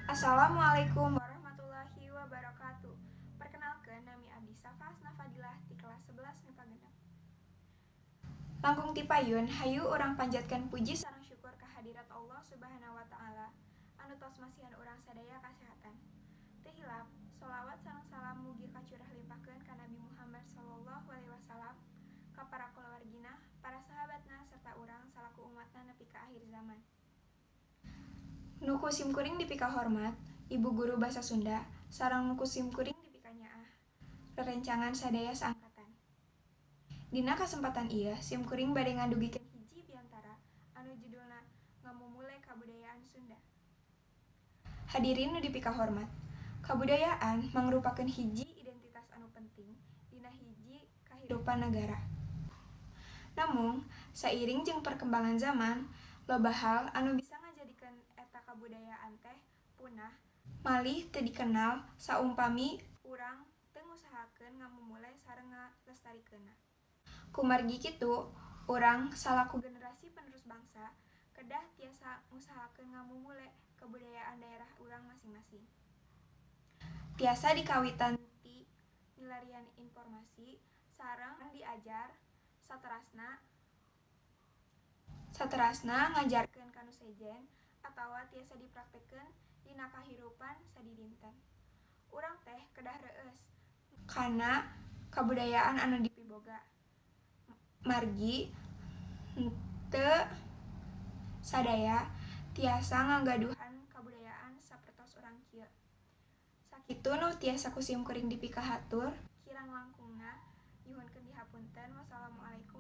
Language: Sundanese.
Assalamualaikum warahmatullahi wabarakatuh. Perkenalkan, nami abdi Safa Hasna Fadilah ti kelas 11 MIPA 6. Langkung ti payun, hayu urang panjatkeun puji sareng syukur kehadirat Allah Subhanahu wa Ta'ala anu tos masihan urang sadaya kasehatan. Teu hilap, sholawat sareng salam mugi kacurah limpahkeun ka Nabi Muhammad sallallahu alaihi wasallam, ka para kulawargina, para sahabatna, serta urang salaku umatna nepi ka akhir zaman. Nu ku simkuring dipikahormat, Ibu guru basa Sunda, sareng nu ku simkuring dipikanyaah, rerencangan sadaya saangkatan. Dina kasempatan ieu simkuring bade ngadugikeun hiji biantara anu judulna Ngamumule Kabudayaan Sunda. Hadirin nu dipikahormat, kabudayaan mangrupakeun hiji identitas anu penting dina hiji kahirupan nagara. Namung, sairing jeung perkembangan zaman, loba hal anu bisa ngajadikeun eta kabudayaan teh punah malih teu dikenal saumpami urang teu ngusahakeun ngamumule sareng ngalestarikeunna. Kumargi kitu, urang salaku generasi penerus bangsa kedah tiasa ngusahakeun ngamumule kabudayaan daerah urang masing-masing. Tiasa dikawitan ti milarian informasi sareng diajar, saterasna ngajarkeun ka nu sejen atawa tiasa dipraktekkeun dina kahirupan sadidinten. Urang teh kedah reueus kana kabudayaan anu dipiboga. Margi henteu sadaya tiasa ngagaduhan kabudayaan sapertos urang kieu. Sakitu nu tiasa ku simkuring dipikahatur, kirang langkungna nyuhunkeun dihapunten. Wassalamualaikum.